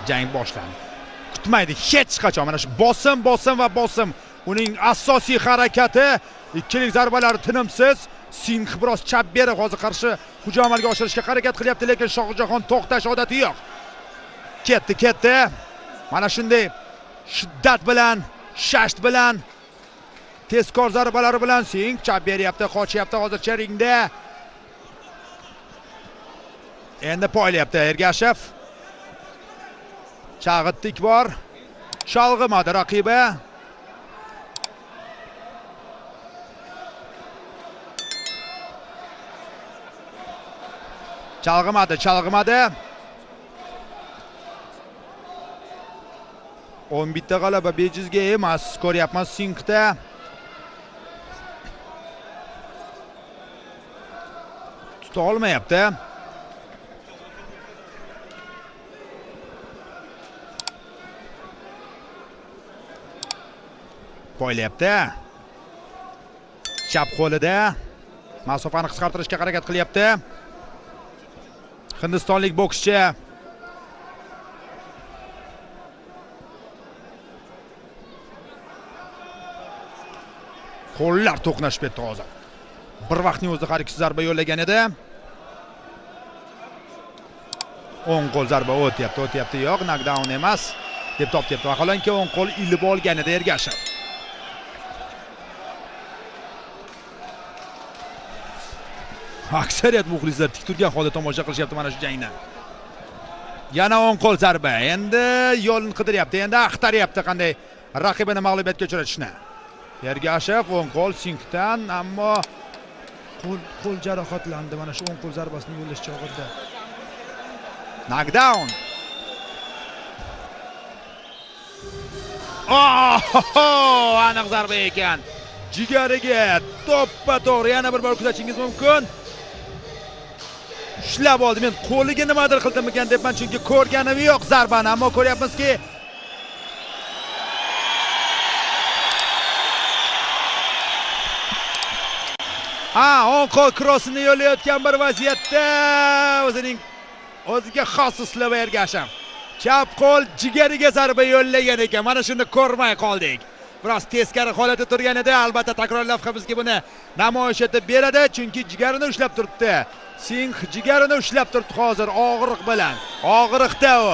Jang boshlandi. Kutmaydi hech qachon. Mana shu bosim, bosim va bosim uning asosiy harakati. Ikkilik zarbalari tinimsiz. Singh biroz chap berib hozir qarshi hujum amalga oshirishga harakat qilyapti, lekin Shohjahon to'xtash odati yo'q. Ketdi, ketdi. Mana shunday shiddat bilan, shasht bilan, tezkor zarbalari bilan Singh chap beryapti, qochyapti hozircha ringda. Endi poylayapti Ergashev. Chag'itdik bor. Chalg'imadi raqibi. Chalg'imadi, chalg'imadi. 11 ta g'alaba bejizga emas, ko'ryapmiz Singhda. Tuta olmayapti. Poylayapti. Chap qo'lida masofani qisqartirishga harakat qilyapti. Hindistonlik bokschi. Qo'llar to'qnashib ketdi hozir. Bir vaqtning o'zida har ikkisi zarba yo'llagan edi. O'ng qo'l zarba o'tyapti, o'tyapti, yo'q, knockdown emas deb topyapti. Vaholanki o'ng qo'l ilib olgan edi Ergashev. Aksariyat muxlislar tik turgan holda tomosha qilishyapti mana shu jangni. Yana o'ng qo'l zarba. Endi yo'lini qidiryapti, endi axtaryapti qanday raqibini mag'lubiyatga uchratishni. Ergashev o'ng qo'l Singhdan, ammo qo'l jarohatlandi mana shu o'ng qo'l zarbasini yo'llash chog'ida. Knockdown. Oh, aniq zarba ekan. Jigariga to'ppa-to'g'ri yana bir bor kuzatishingiz mumkin. Ushlab oldi. Men qo'liga nimadir qildimikan debman, chunki ko'rganim yo'q zarbani, ammo ko'ryapmizki ha, o'ng qo'l krossini yo'llayotgan bir vaziyatda o'zining o'ziga xos uslubi Ergashev. Chap qo'l jigariga zarba yo'llagan ekan. Mana shuni ko'rmay qoldik. Biroz teskari holatda turgan edi. Albatta takror lavha bizga buni namoyish etib beradi, chunki jigarini ushlab turibdi. Singh jigarini ushlab turibdi hozir og'riq bilan. Og'riqda u.